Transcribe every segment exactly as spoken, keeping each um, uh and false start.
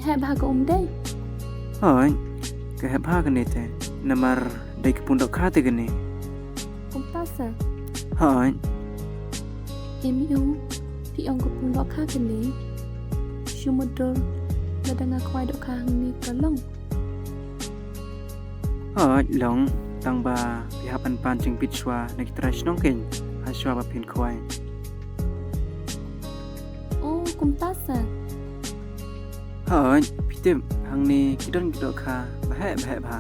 Hep bha ka um dei. Hooid, ka hep bha kane te. Namar dei ka pung dohkha te kane. Kumta sa. Hooid. Em i ong, phi ong ka pung dohkha kane. Shu mutdur, lada nga khwai dohkha hangne ka long. Hooid, long, tang ba phi hap ban pan jingbit shuwa na ki trai shnong kein, ha shuwa ba phin khwai. Oh, kumta sa. Hooid, phi tip, hangne ki don ki dohkha baheh baheh bha.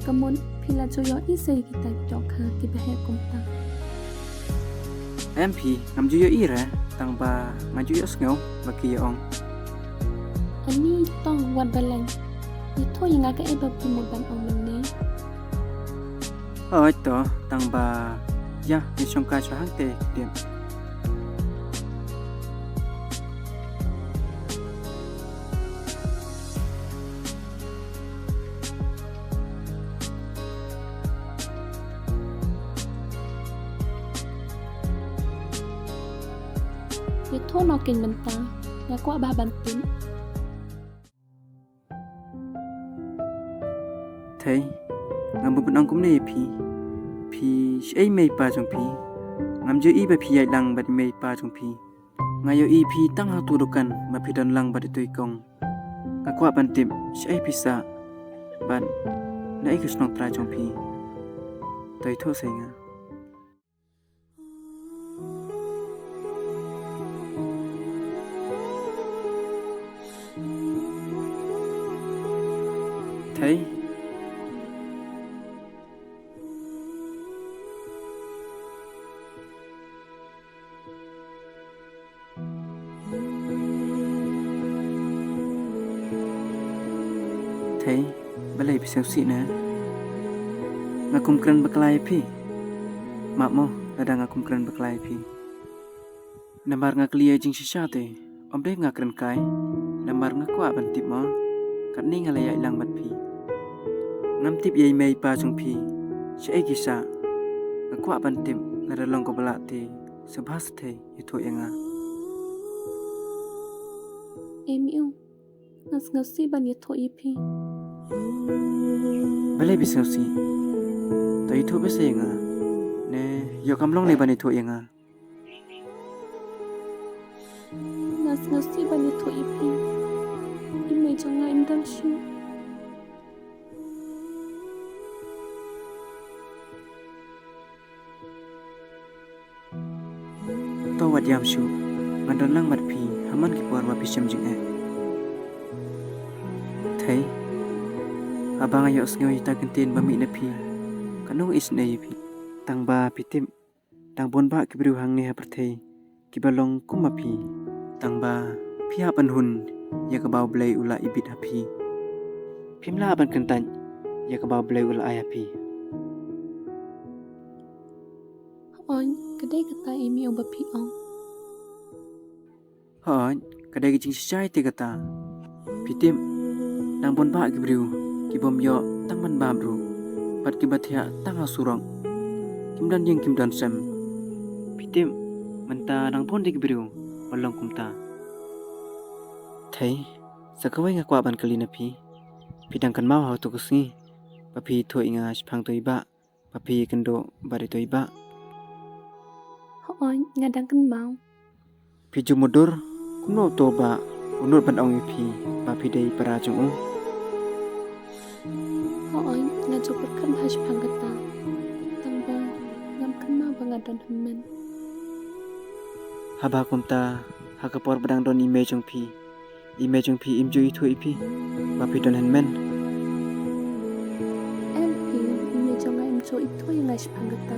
Ka mut phi la ju ïohi sa ïa kita ki dohkha ki baheh kumta? Em phi, ngam ju ïohi re, tang ba nga ju ïohsngew ba ki ïa ong. Ani to, wat balei. Ïathuh ïa nga kaei ba phi mut ban ong mynne. Hooid to, tang ba ïa, ngi shongkai shuwa hangtei, dien. Ïathuh noh kein mynta, nga kwah bha ban tip. Thei, ngam bun ban ong kumne ïa phi. Phi shaei mei pa jong phi? Ngam ju ïohi ba phi ïaid lang bad mei pa jong phi. Nga ïohi phi tang ha utu dukan ba phi don lang bad itu i kong. Nga kwah ban tip shaei phi sah bad naei ka shnong trai jong phi. To ïathuh sa ïa nga. Thei. Thei, balei phi sngewsih ne? Nga kum kren bakla ïa phi? Map mo, lada nga kum kren bakla ïa phi. Namar nga kylli ïa jingshisha te, ym dei nga kren kai. Namar nga kwah ban tip mo, katne nga la ïaid lang bad phi. Ngam tip ïa i mei i pa jong phi shaei ki sah. Nga kwah ban tip, lada long kaba lah te, sngewbha sa thei ïathuh ïa nga. Em i ong, nga sngewsih ban ïathuh ïa phi. Balei phi sngewsih? To ïathuh bha sa ïa nga. Ne ïoh kam long ne ban ïathuh ïa nga? Nga sngewsih ban ïathuh ïa phi. I mei jong nga im don shuh. To wat ïam shuh, ngan don lang bad phi ha man ki por ba phi shem jingeh. Thei, haba nga ïohsngew ïa kita ki ktien ba mih na phi, katno nga isynei ïa phi. Tang ba phi tip, dang bun bah ki briew hangne ha pyrthei kiba long kum ma phi. Tang ba phi hap ban hun ïa kaba U Blei u la ibit ha phi. Phim lah ban kyntait ïa kaba U Blei u la ai ha phi. Hooid, ka dei kata i mei ong ba phi ong. Hooid, ka dei ka jingshisha te kata. Phi tip, dang bun bah ki briew kibym ïoh tang ban bam ruh, bad kiba thiah tang ha surok. Kim don ïing kim don sem. Phi tip, mynta dang bun de ki briew ba long kumta. Thei, sa kawei nga kwah ban kylli na phi. Phi dang kynmaw ha utu ka sngi ba phi ïathuh ïa nga shaphang uto i bah ba phi ïakynduh bad ito i bah? Hooid, nga dang kynmaw. Phi ju mutdur, kumno uto bah u nud ban ong ïa phi ba phi dei para jong u? Hooid, nga ju pyrkhat bha shaphang kata. Tang ba ngam kynmaw ba nga don hynmen. Haba kumta, ha ka por ba dang don i mei jong phi, i mei jong phi im ju ithuh ïa phi ba phi don hynmen? Em phi, i mei jong nga im ju ithuh ïa nga shaphang kata.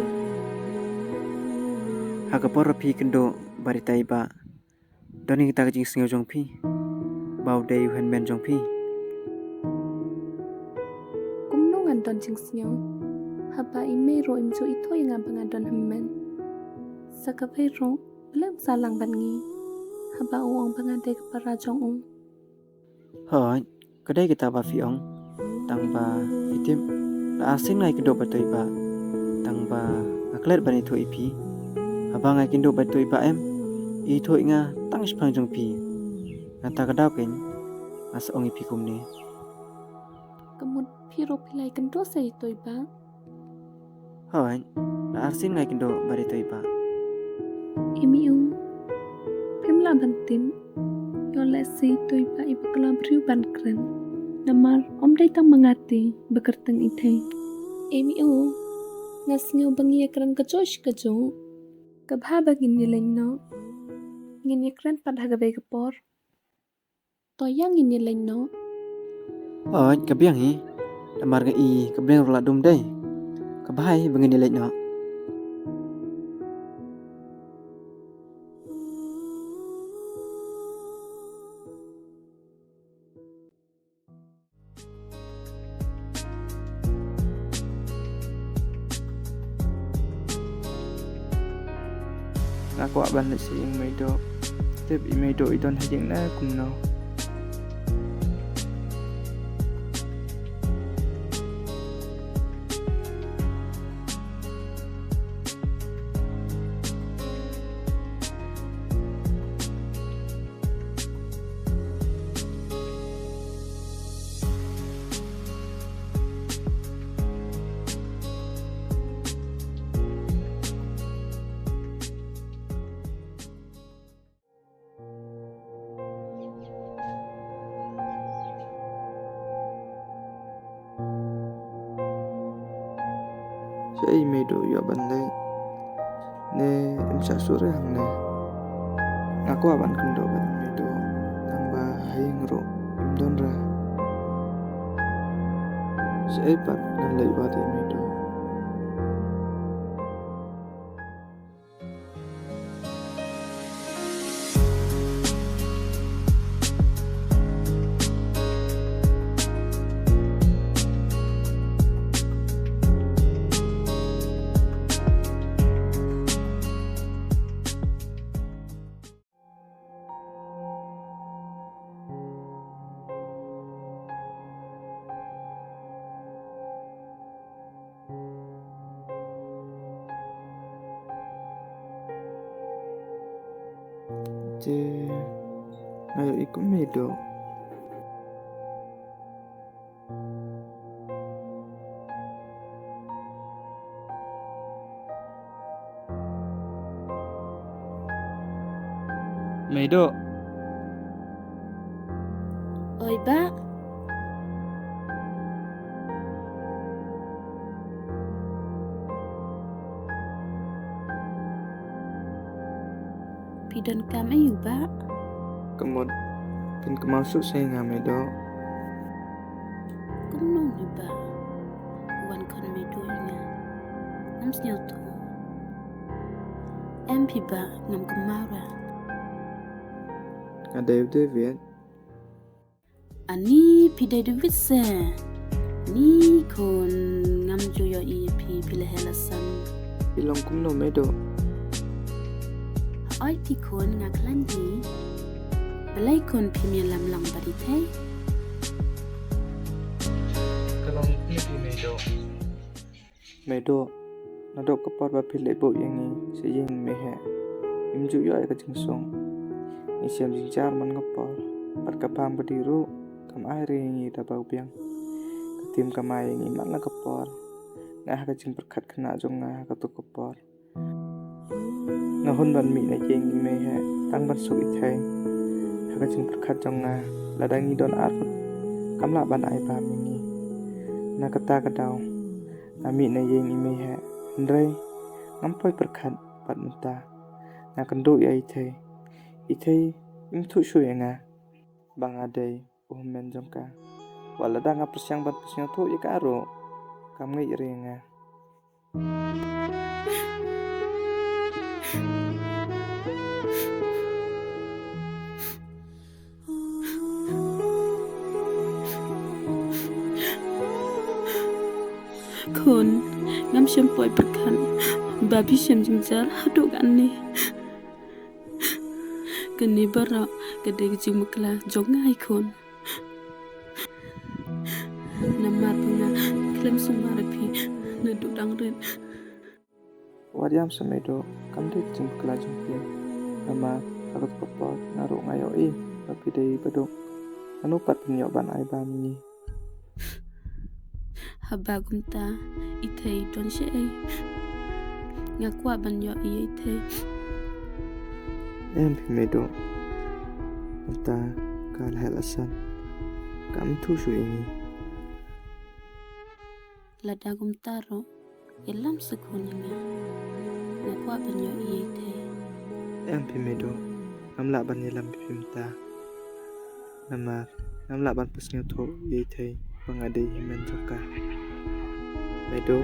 Ha ka por ba phi kynduh bad ita i bah, don ïa kata ka jingsngew jong phi ba u dei u hynmen jong phi? Kumno ngan don jingsngew haba i mei ruh im ju ithuh ïa nga ba nga don hynmen? Sa kawei ruh, balei um sah lang bad ngi haba u ong ba nga dei ka para jong u? Hooid, ka dei kata ba phi ong. Tang ba phi tip, la ar sien nga ïakynduh bad ito i bah, tang ba nga klet ban ithuh ïa phi. Haba nga ïakynduh bad ito i bah em, i ithuh ïa nga tang shaphang jong phi. Nangta ka daw keiñ, Nga sa ong ïa phi kumne. Ka mut phi ruh phi la ïakynduh sa ïa i Toibah? Hooid, la arsien nga ïakynduh bad i Toibah. Em Ïew, phim lah ban tip. Ïoh lehse i Toibah i bakla briew ban kren. Namar ym dei tang ma nga te ba kyrteng Ithei. Em Ïew, nga sngew ba ngi ïakren kajuh shi kajuh. Ka bha ba ngin ïaleit noh. Ngin ïakren pat ha kawei ka por. To ïa ngin ïaleit noh. Hooid, ka biang hi. Namar nga i ka bneng ruh la dum dei. Ka bha hi ba ngin ïaleit noh. Nga kwah ban leit sha ïing Meidoh. Tip i Meidoh i don ha ïing ne kumno. Shaei Meidoh ïoh ban leit? Ne em shah shuh re hangne? Nga kwah ban kynduh bad Meidoh, tang ba ha ïing ruh im don re. Shaei pat ngan leit wad ïa Meidoh? Te nga ïohi kum Meidoh. Meidoh. Oi, Bah. Phi donkam aïu, Bah? Ka mut phin kynmaw shuh sha nga, Meidoh? Kumno ne, Bah? Wan khun Meidoh ïa nga. Ngam sngewthuh. Em phi, Bah, ngam kynmaw re. Nga dei u David. Ani phi dei David se? Ni khun, ngam ju ïohi ïa phi, phi la heh la san. Phi long kumno, Meidoh? Oi phi khun, nga khlaiñ hi. Balei khun phim ïalam lang bad i Thei? Ka long ïa phi, Meidoh. Meidoh, naduh ka por ba phi leit buh ïa ngi sha ïing, me heh im ju ïoh ïa ka jingsuk. Ngi shem jingjar man ka por, bad ka bam ka dih ruh kam ai re ïa ngi da ba u biang. Ka tim kam ai ïa ngi man la ka por. Nga ha ka jingpyrkhat khynnah jong nga ha kato ka por, nga hun ban mih na ïing i, me heh, tang ban suk i Thei. Ha ka jingpyrkhat jong nga, lada ngi don ar, kam lah ban ai bam ïa ngi. Na kata ka daw nga mih na ïing i, me heh, hynrei ngam poi pyrkhat bad mynta nga kynduh ïa i Thei. I Thei im thuh shuh ïa nga ba nga dei u hynmen jong ka. Wat lada nga pyrshang ban pynsngewthuh ïa ka ruh, kam ngeit re ïa nga. Khun, ngam shym poi pyrkhat ba phi shem jingjar haduh katne. Kane baroh ka dei ka jingbakla jong nga, i khun. Namar ba nga khlem sumar ïa phi naduh dang rit. Wat ïam sha, Meidoh, kam dei ka jingbakla jong phi. Namar ha kato ka por nga ruh nga ïohi ba phi dei ba duk. Ano pat pynïoh ban ai bam ngi. Haba kumta, i thei don shaei? Nga kwah ban ïoh ïa i thei. Em phi Medo. Kumta ka la heh la san. Kam thu shu ïa ngi. Lada kumta ruh, ïalam sa khun ïa nga. Nga kwah ban ïoh ïa i thei. Em phi Medo, ngam lah ban ïalam phi mynta. Namar ngam lah ban pynsngewthuh ïa i thei ba nga dei hynmen jong ka. Medo,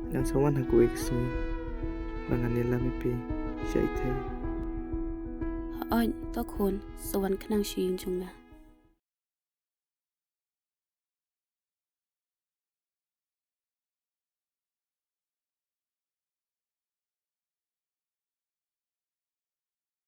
ngan sa wan ha kawei ka sngi ba ngan ïalam ïa phi sha i thei. Hooid to khun, sa wan khnang sha ïing jong nga.